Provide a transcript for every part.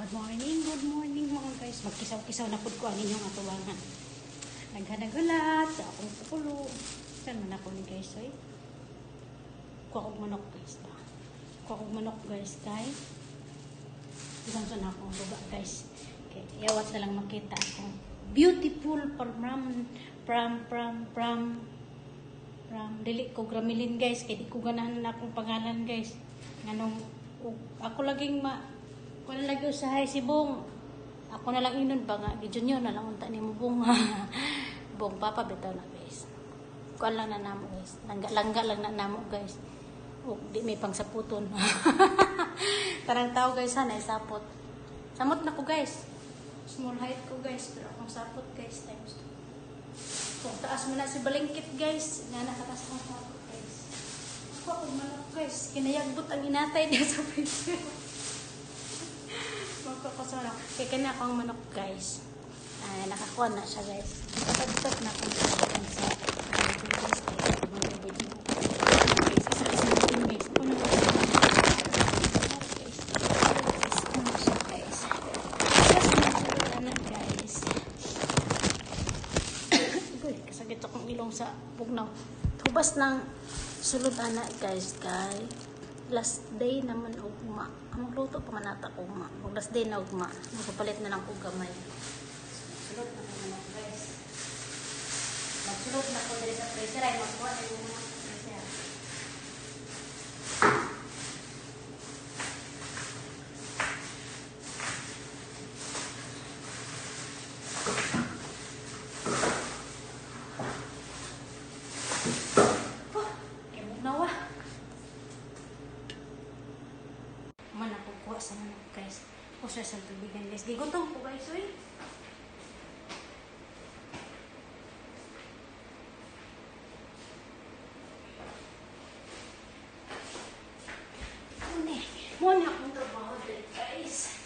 Good morning mga guys. Magkisaw-kisaw na pud ko ang inyong atubangan. Naghanagulat sa akong kukulo. Saan man ako ni guys, oy? Kuha kog manok, guys, ba? Kuha kog manok, guys, kay bisan sa na akong suga, guys. Okay, yawat na lang makita akong beautiful from from from from dili ko Gramilin, guys, kay di ko ganahan na akong pangalan, guys, nganong ako laging ma kuan lagi usahay si Bong. Ako na lang inon ba nga gi-junior na lang unta nimo, Bong. Bong papa bitaw na, guys. Kuan lang na namo, guys, langga langga lang na namo, guys, ug di may pangsaputon tarang tao, guys, ha, naisapot. Samot na ko, guys. Small height ko, guys, pero akong sapot, guys, times two. Kung taas mo na si balingkit, guys, nga nakataas akong sapot, guys. Ako akong manok, guys. Kinayagbot ang inatay niya sa freezer. Magkakasama. Kaya kanya akong manok, guys. Ay, nakakuha na siya, guys. Kapagtap na akong sa guys. Guys, isa-isa natin, guys. Ako na guys. Guys, ano siya, guys. Tapos na na, guys. Uy, kasakit akong ilong sa bugnaw. Hubas ng sulod ana, guys, kay last day naman ugma. Ang magluto pa man ata ugma. Mag last day na ugma. Magpapalit na lang og gamay. Sulod na ko manok, guys. Magsulod na ko diri sa freezer ay magkuha na yung mga freezer. Oh, kay bugnaw ah. Man ako kuha sa manok, guys. Kusa sa tubigan, guys. Gigutom ko, guys, oy. Muna, muna akong trabaho dito, guys.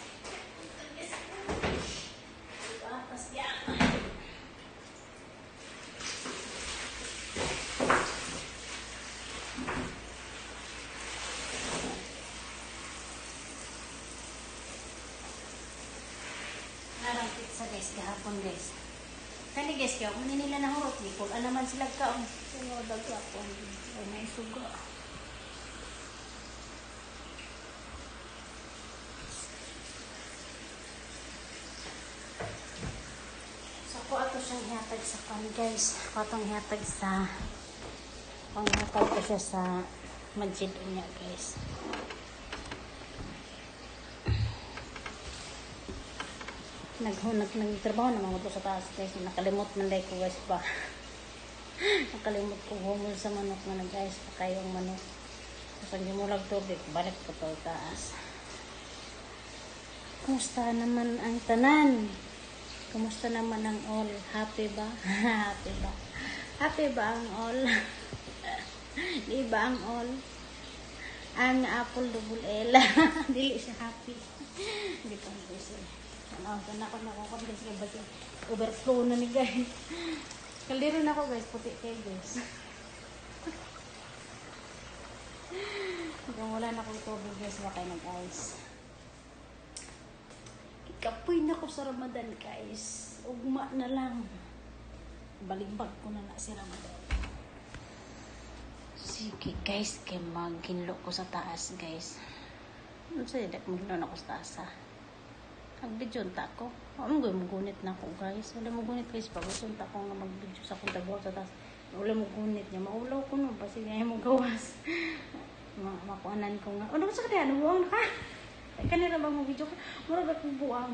Diba? Tas yan. Narang pizza, guys, gahapon, guys. Kani, guys, kaya muna nila nahurot. Di ko alaman sila kaon. Sunod ako. Ay, may suga. So, ako ato siyang hihatag sa kan, guys. Ako atong hihatag sa ang hihatag ko siya sa masjid niya, guys. Naghunag nagtrabaho naman ko sa taas, guys. Nakalimot man dahil ko, guys, ba. Nakalimot ko humol sa manok nga nag-ice pa kayo ang manok. Tapos ang gimulag tubig, balik ko to taas. Kumusta naman ang tanan? Kumusta naman ang all? Happy ba? Happy ba? Happy ba ang all? Di ba ang all? Ang apple double L. Dili siya happy. Hindi pa guys eh. Ano, sana ako nakukon, guys. Kaya ba't overflow na ni guys. Kaldero na ako, guys. Puti kayo, guys. Kung wala na akong tubig, guys, baka nag-ice. Ikapoy na ko sa Ramadan, guys. Ugma na lang. Baligbag ko na na si Ramadan. Sige, guys, kay maghinlo ko sa taas, guys. Ano sa'yo, dak maghinlo na ko sa taas, ha? Nag-video ta ko. Ano mo gunit na ako, guys. Wala mo gunit, guys. Pag gusto ta ko nga mag-video sa akong trabaho sa taas. Wala mo gunit niya. Maulaw ko no. Basi niya mo gawas. Makuanan ko nga. Ano ba sa kanya? Ano buwang na ka? Kanira ba mo video ka? Mura ba kong buwang?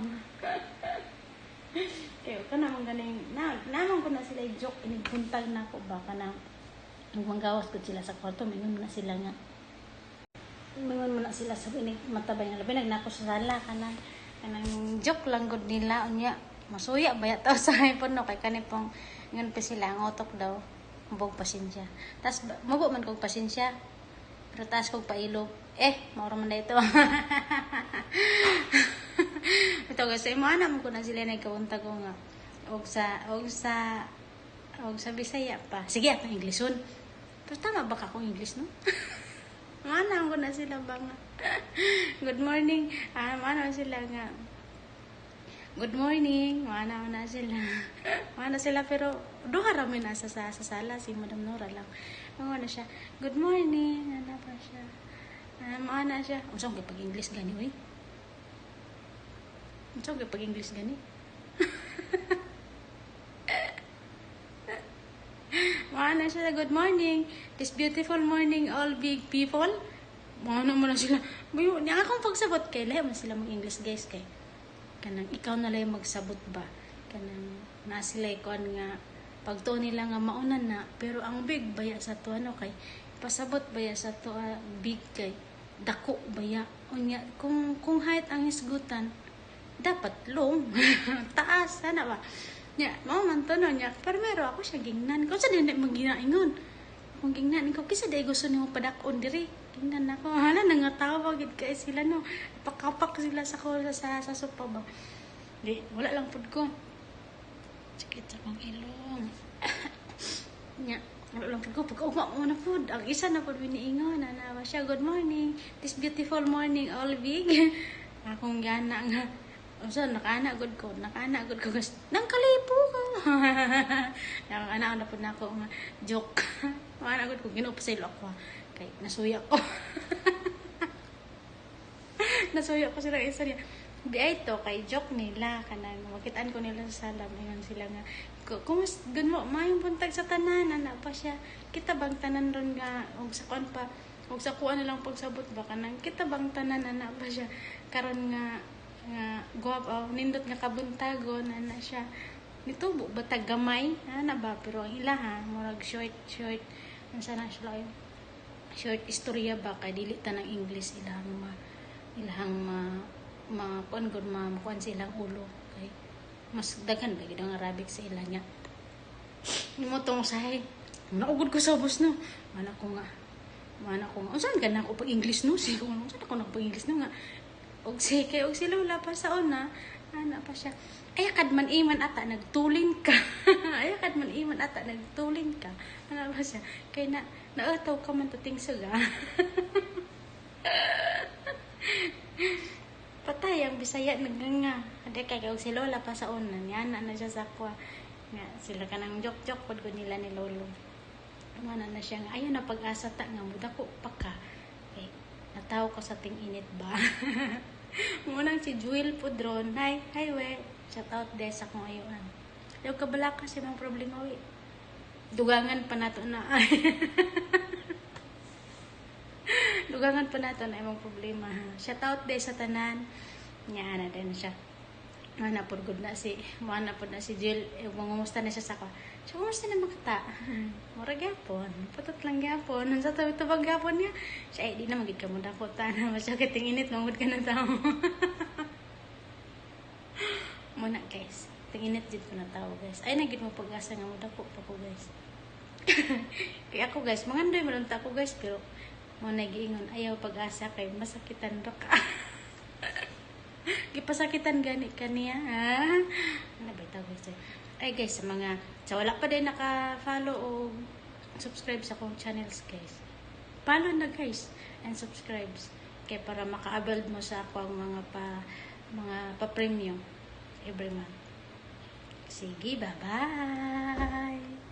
Kaya ka naman ganing. Na, naman ko na sila joke. Inigbuntag na ako. Baka na manggawas ko sila sa kwarto. Mingon na sila nga. Mingon mo na sila sa inig matabay nga labi. Nagnako sa sala ka na. Kanang joke lang gud nila unya masuya ba yata sa iPhone no kay kani pong ngon pa sila ang utok daw mubog pasensya. Tas mubo man kog pasensya pero taas kog pailog eh maura man dito. Ito guys, imo ana mo ko na sila nagkawunta ko nga og sa og sa og sa Bisaya pa. Sige atong Ingleson. Pero tama ba ka kung English no? Ana ko na sila ba nga. Good morning. Ah, ano sila nga, "Good morning." Mana na sila. Mana sila, pero duha ra mi nasa sa sala, si Madam Nora lang. Mga na siya. "Good morning." Ana pa siya. Ah, mana siya. Unsa ko pag English gani oy? Unsa ko pag English gani? Mana siya, "Good morning. This beautiful morning, all big people." Mana mo na sila. Buyo, niya akong pagsabot kay lahi man sila mag English, guys, kay kanang ikaw na lang magsabot ba, kanang na sila kuan nga pagtuo nila nga mauna na, pero ang big baya sa to, ano, kay pasabot baya sa to, big kay dako baya. Unya kung height ang hisgutan, dapat long, taas ana ba nya. Mao man to, no? Nya pero ako siya gingnan kung sa dili maginaingon akong gingnan, "Ikaw, kisa di gusto nimo padak-on diri?" Gingnan ako. Hala, nangatawa gid kay sila, no? Pakapak sila sa ko sa sopa ba. Di wala lang pud ko. Sakit sa akong ilong. Nya wala lang pud ko. Pag ugma mo na pud ang isa na pud biniingon ana ba siya, "Good morning. This beautiful morning, all big." Akong gana nga unsa, nakaana gud ko, nakaana gud ko gas nang kalipo ko. Nakaana na pud nako nga joke. Nakaana gud ko. Ginoo, pasaylo ako kay nasuya ko, nasuya ko sila isa niya. Di ay to kay joke nila, kanang makitaan ko nila sa sala, ingon sila nga, "Kumus gun mo, maayong buntag sa tanan." Ana pa siya, "Kita bang tanan ron nga," og sa kuan pa, og sa kuan na lang pagsabot ba, kanang, "Kita bang tanan," ana pa siya, "karon nga nga guwap oh, nindot nga kabuntagon." Ana siya, "Nitubo ba tag gamay?" ana ba. Pero ang ilaha murag short short, unsa na sila, ay short istorya ba, kay dili ta ng English ilahang ma kuan gud, ma kuan sa ilang ulo, kay mas daghan ba gid ang Arabic sa ila. Nya nimo tong usahay naugod ko sa ubos, no? Mana ko nga, unsa ka na ako pag English, no? Sige, unsa ako na pag English, no? Nga og si kay og si Lola pa sa una, ana pa siya, "Ay kad man iman ata nagtulin ka, ay kad man iman ata nagtulin ka." Ana pa siya, kay na naataw ka man tating suga. Patay ang Bisaya nagnganga. Ade kay og si Lola pa sa una niya na na siya sa kwa nga sila kanang joke-joke pod ko nila ni Lolo. Mana na siya nga, "Ayaw na pag-asa ta nga mudako pa ka kay nataw ko sa ting init ba." Munang si Jewel Pudron. Hi, hi we. Shout out des sa akong ayuan. Ayaw kabala kasi mga problema we. Dugangan pa nato na. Dugangan pa nato na imong problema. Shout out des sa tanan. Nya na din siya. Mana pod gud na si, mana pod na si Jill, eh, mangumusta na siya sa ko. Siya, "Kumusta na makata?" Mura gyapon. Putot lang gyapon. Unsa tabi tubag gyapon niya? Siya, "Ay, di na magid ka mo dako ta na masakit ting init mangud ka na tao." Muna guys, tinginit jud ko na tao, guys. Ay na gid mo pag-asa nga mo dako pa ko, guys. Kaya ako, guys, mangandoy man unta ako, guys, pero mo nagiingon, ayaw pag-asa kay masakitan ra ka. Gipasakitan gani kaniya. Ha? Ano ba ito, guys? Ay guys, sa mga sa wala pa din naka-follow o subscribe sa akong channels, guys. Follow na, guys, and subscribes kay para maka-avail mo sa akong mga pa premium every month. Sige, bye-bye.